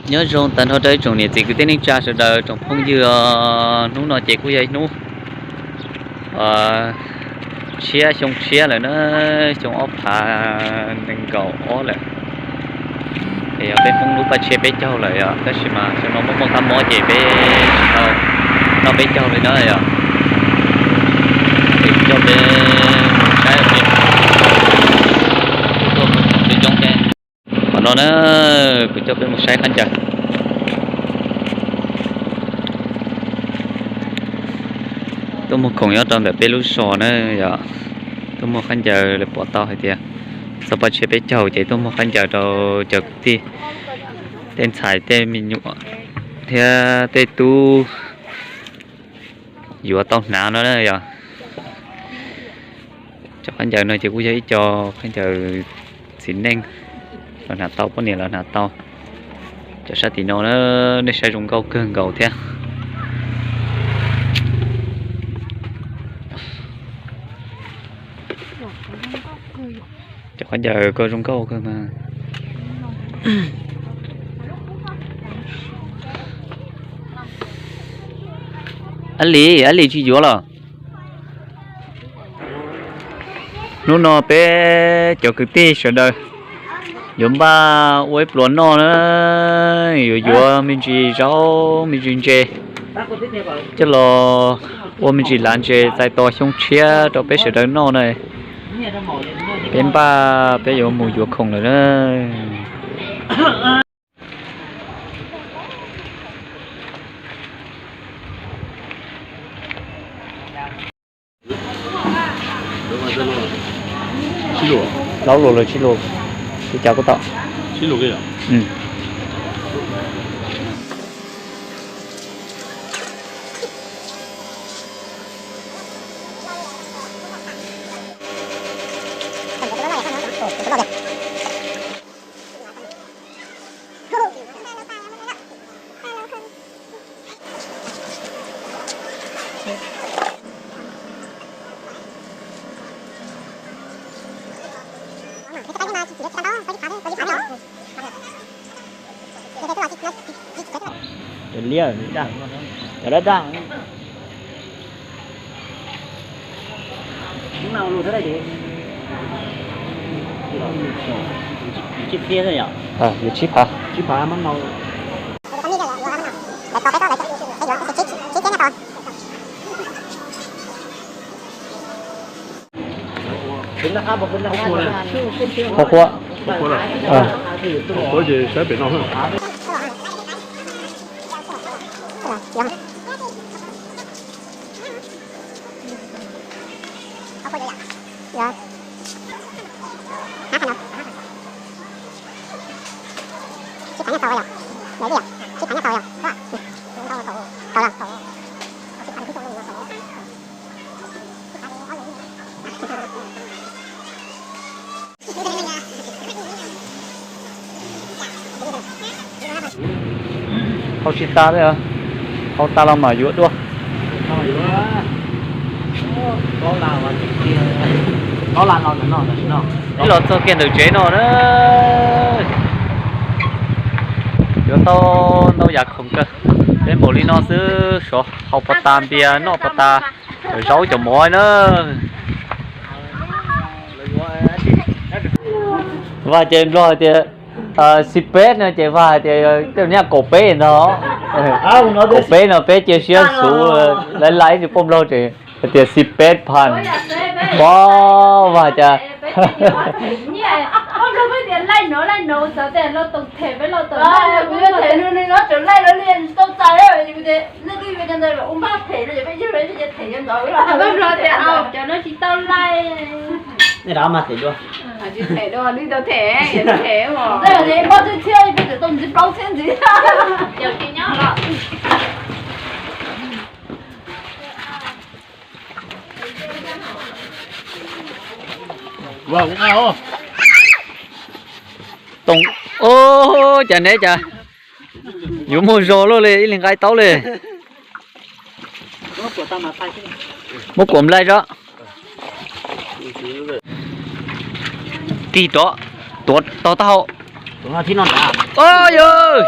Nyob zoo tag nrho rau ib tsoom niam txiv kwv tij neej tsa sawv daws tsoom phooj ywg os. Hnub no ces kuj yog ib hnub tshiab, xyoo tshiab lawm na, xyoo ob phav nees nkaum ob lawm. Es yog peb Hmoob lub paj tshiab peb caug lawm yog, tab sis mas xyoo no muaj muaj kab mob ces peb tsis tau noj peb caug li na yog. Es coj peb mus saib peb tuaj mus coob coob thiab. Qhov no na, kuv coj peb mus saib qab ncaws. Tuaj muag khoom nyob rau ntawm peb lub zos na yog, tuaj muag qab ncaws lawv pom tau hais tias txog paj tshiab peb caug ces tuaj muag qab ncaws rau cov kwv tij, tej ntxhais tej me nyuam thiab tej tub yuav tau hnav no na yog. Cov qab ncaws no ces kuj yog ib co qab ncaws txiv neej los hnav tau, poj niam los hnav tau. Cov sab tim no na, nej saib zoo nkauj kawg nkaus thiab. Cov qab ncaws ko zoo nkauj kawg mas. Ab Li, Ab Li tsis yuav los? Hnub no peb cov kwv tij sawv daws yuav npaj ua ib pluas noj na, yuav yuav me ntsis zaub me ntsis ntses coj los ua me ntsis lav ntses txais tos xyoo tshiab rau peb sawv daws noj na. Peb npaj peb yuav mus yuav khoom lawm na. Plaub lus los tsib lus, li cas kuj tau. Cov liab, cov daj daj. Hnub no lus thab dab tsi? Yus tsib phiab yom? Yus tsib phav. Tsib phav mab no. Qhuav qhuav. Qhuav ces saib pem no. Hau tsis tas li, hau tas los mam yuav dua. Peb los txog kiag ntawm tsev no na, yuav tau ntau yam khoom kawg. Peb npaum li no xwb, sov hau pas tas npias, noj pas tas zaub cov mov na. Vaj ces Nplog hais tias xi peb no ces Vaj hais tias tej niag kaum peb ntag. Kaum peb no peb cia siab xuv laiv laiv ib tug poj Nplog tseem hais tias xi peb phan. Pov Vaj cas Nej rov mas them dua. Them dua, them, them. Toom, o, cas neb cas yuav muaj zog luaj li, ib leeg nqa ib taub li. Muab kuam nplaig tso. Tig rov, tuav tog taub hau. O yawg,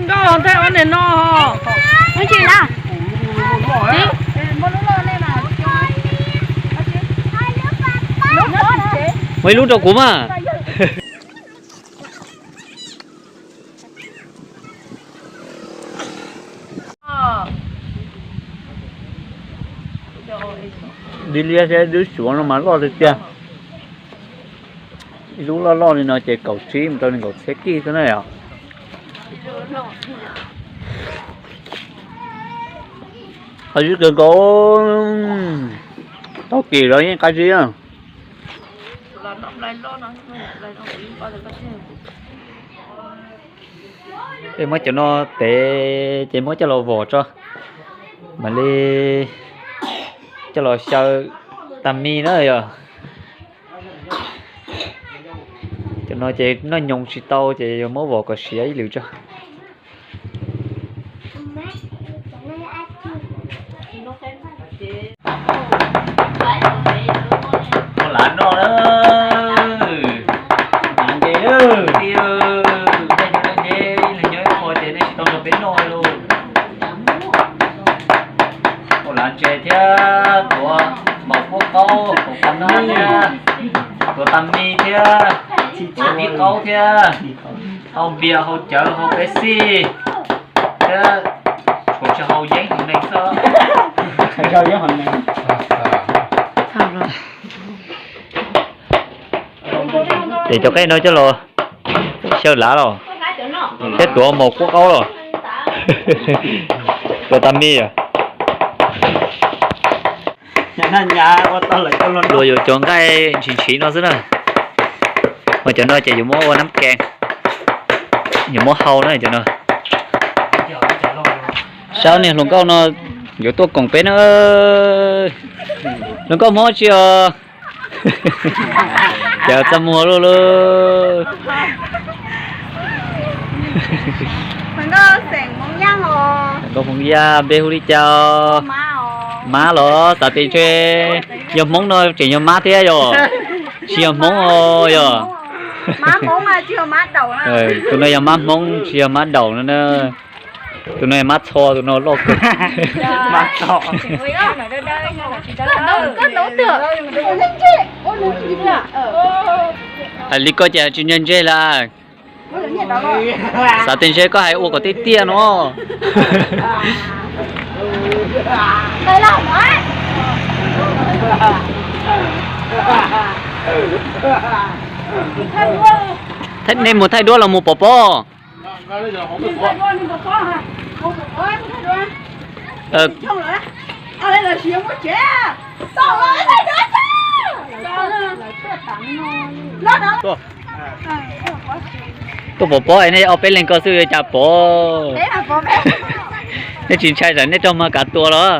Zoo nkauj thiab ob niag no. Ua tsi na? Muaj ib lub rau kuv mas. Dib liab thiab dib suav no mas loj tiag tiag. Ib lub loj loj li no ces kaum tsib mus rau nees nkaum txhiab kij xwb na yom. Qab zib kawg nkaus, tau kis los yeej qab zib. Muab cov no tev ces muab coj los vom tso, mam li coj los xyaw tag mi na yom. Cov no ces noj nyoos tsis tau ces yuav muab vov kom siav ib lwm tso. Ua lav noj na, lav nce na, nce ib leeg nyob ib qho ces nej tsis tau nrog peb noj li. Ua lav ntses thiab tuav maum kuab qaub, tuav qab nab thiab, tuav tas mi thiab, tuav dib qaub thiab, hau npias hau cawv hau peb xij thiab, tshuav tsis hau yeeb hau neeg xwb. Ces cov qeb no coj los xyaw lav los thiab tuav maum kuab qaub los, tuav tas mi. Luag yuav cov nqaij ntshis ntshis no xwb na. Mas cov no ces yuav muab ua nab kees, yuav muab hau na cov no. Saib niag hluas nkauj no yuav tuaj koom peb na. Hluas nkauj Hmoob tsi os. Cas txaj muag luaj lauj. Hluas nkauj Hmoob Yaj, npe hu li cas? Mab los xav tias ntshe yog Hmoob no tseem yog mab thiab yog? Tsis yog Hmoob os yog? Tus no yog mab Hmoob tsis yog mab daum no na. Tus no yog mab txho, tus no loj kawg. Li koj ces tsis ntse ntse lawm. Xav tias ntshe koj hais ua kom tiaj tiaj no. Nej mus thaij duab los mus pov pob? Tuaj pov pob es nej ob peb leeg ko xwb yuav cas pov. Nej tsis ntshai tsam nej raug mag kav tua los?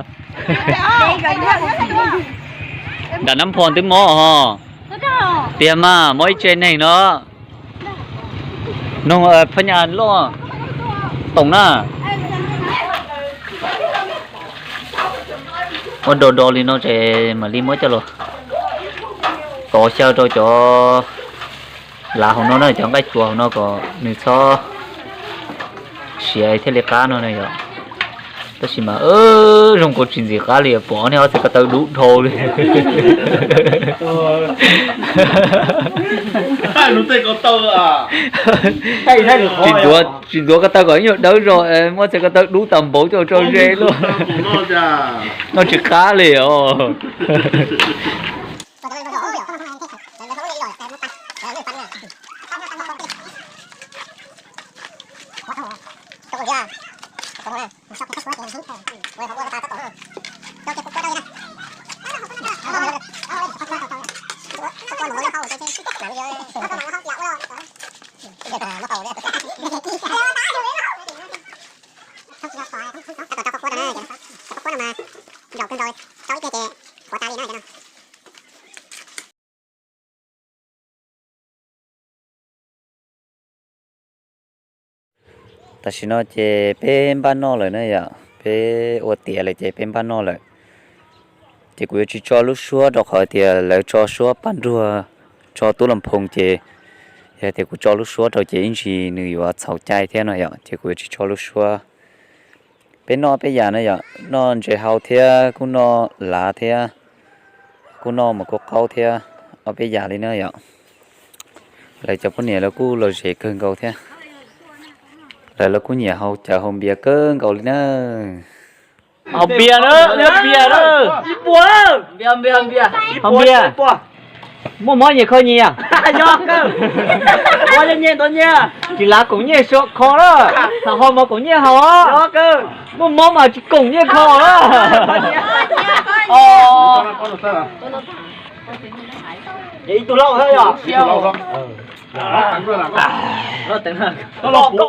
Nram Nab Phoo twb mob ho. Tiag mas mob ib tse neeg no. Noog phab nyaj loj toom na. Ua do do li no ces mam li muab coj los tov xyaw rau cov lav hauv no na, cov nqaij tsuas hauv no kom nws txhob siav thiaj li qab no na yom. Tab sis mas zoo nkaus tsis ntxim qab li, pom nej ob txhais ko taw dub dhau li. Tsis ntxuav, tsis ntxuav ko taw kom ib nyuag dawb zog, muab txhais ko taw dub tas npaum coj tso ze luaj. Noj tsis qab li os. Tam sim no ces peb npaj noj lawm na yom, peb ua tiav lawm ces peb npaj noj lawm. Ces kuv yuav tsis tso lub suab rau qhov tias lawv tso suab paj nruag, tso tub las phoos ces yog tias kuv tso lub suab rau ces ib ntsis nws yuav txhaum cai thiab no yom, ces kuv yuav tsis tso lub suab. Peb noj peb yam na yom, noj ntses hau thiab kuj noj lav thiab, kuj noj mas kuj qaub thiab, ob peb yam li na yom. Lawv cov poj niam lawv kuj lom zem kawg nkaus thiab. Lawv lawv kuj nyiam hau cawv hau npias kawg nkaus li na. Hau npias na, npias na. Hau npias. Muaj mob nyias kho nyias. Tsis lav koom nyiaj kho na, tham ho mas koom nyiaj haus. Muaj mob mas tsis koom nyiaj kho na.